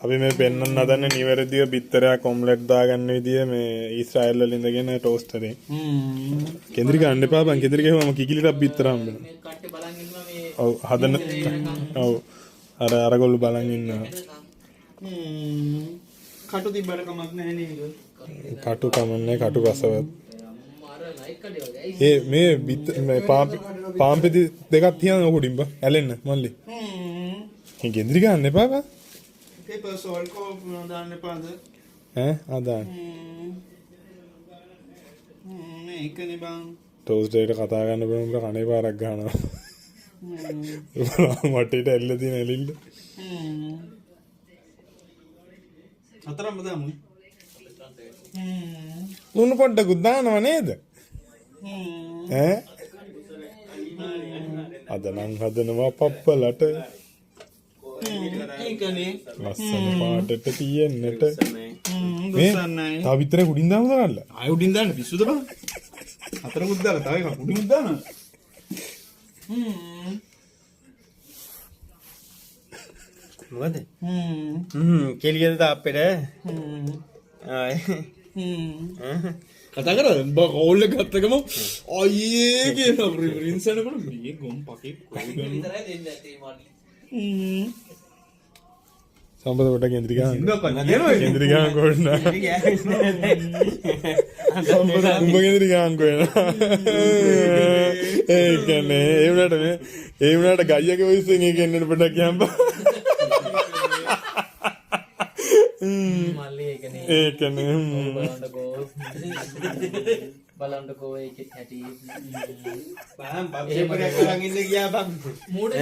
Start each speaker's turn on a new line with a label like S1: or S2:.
S1: අපි මේ පෙන්වන්න හදන්නේ නිවැරදිව බිත්තරයක් ඔම්ලට් දාගන්න විදිය මේ ඊශ්‍රායල් වල ඉඳගෙන ටෝස්ටරේ. කේන්ද්‍රික ගන්න එපා බං. කේන්ද්‍රික ගිහුවම කිකිලිටක් බිත්තර හම්බ වෙනවා.
S2: මේ කට්ටිය බලන් ඉන්නවා මේ.
S1: ඔව් හදන, ඔව් අර අරගොල්ලෝ බලන් ඉන්නවා.
S3: කටු තිබ්බට කමක් නැහැ නේද?
S1: කටු කමන්නේ, කටු රසවත්.
S2: අර ලයික් කඩේ වගේ.
S1: ඒ මේ බිත්ත මේ පාම් පෙති දෙකක් තියන ඔක උඩින් බං. ඇලෙන්න මල්ලි. මේ කේන්ද්‍රික ගන්න එපා බං.
S3: පෙපර් සෝල්ට් කෝ දාන්න එපාද?
S1: ඈ ආ දාන්න.
S3: මේ එකනේ බං.
S1: ටෝස්ට් එකට කතා කරන්න බෑ, උඹට කනේ පාරක් ගහනවා. වටේට ඇල්ල තියෙන ඇලිල්ල.
S3: හතරක්ම දාමු.
S1: ලුණු පොඩ්ඩකුත් දානව නේද? ඈ අද නම් හදනවා පප්පලට.
S3: ඒකනේ.
S1: ලස්සන පාටට තියෙන්නට. මේ
S3: ලස්සනයි.
S1: තව විතරක් උඩින් දාමුද කරලා?
S3: ආයෙ උඩින් දාන්න පිස්සුද බං? හතරකුත් දාලා තව එකක් උඩින් දාන්න.
S4: මොකද? කෙලියද තාප්පෙට? ආයි.
S3: කතා කරාද? උඹ කෝල් එක ගත්ත ගමන් අයියේ කියලා රින්ස් යනකොට මේ ගොම් පකේ කෝල් ගන්න.
S2: විතරයි දෙන්නේ නැති මල්ලි.
S1: සම්පත පොඩ්ඩක් කේන්ද්‍රික ගන්න.
S3: කියනවා.
S1: කේන්ද්‍රික ගන්න කොන්න. සම්පත උඹ කේන්ද්‍රික ගන්න කොන්න. ඒ කියන්නේ ඒ වුණාට මේ ඒ වුණාට ගයියගේ වොයිස් එකෙන් ඒක එන්නට පොඩ්ඩක් කියන්න බා.
S2: මල්ලි ඒකනේ.
S1: ඒ කියන්නේ
S2: බලන්නකෝ. බලන්නකෝ ඒකෙත් හැටි.
S4: බං පප් පේපර් එකක් අරන් ඉන්න ගියා බං.
S2: මූඩ.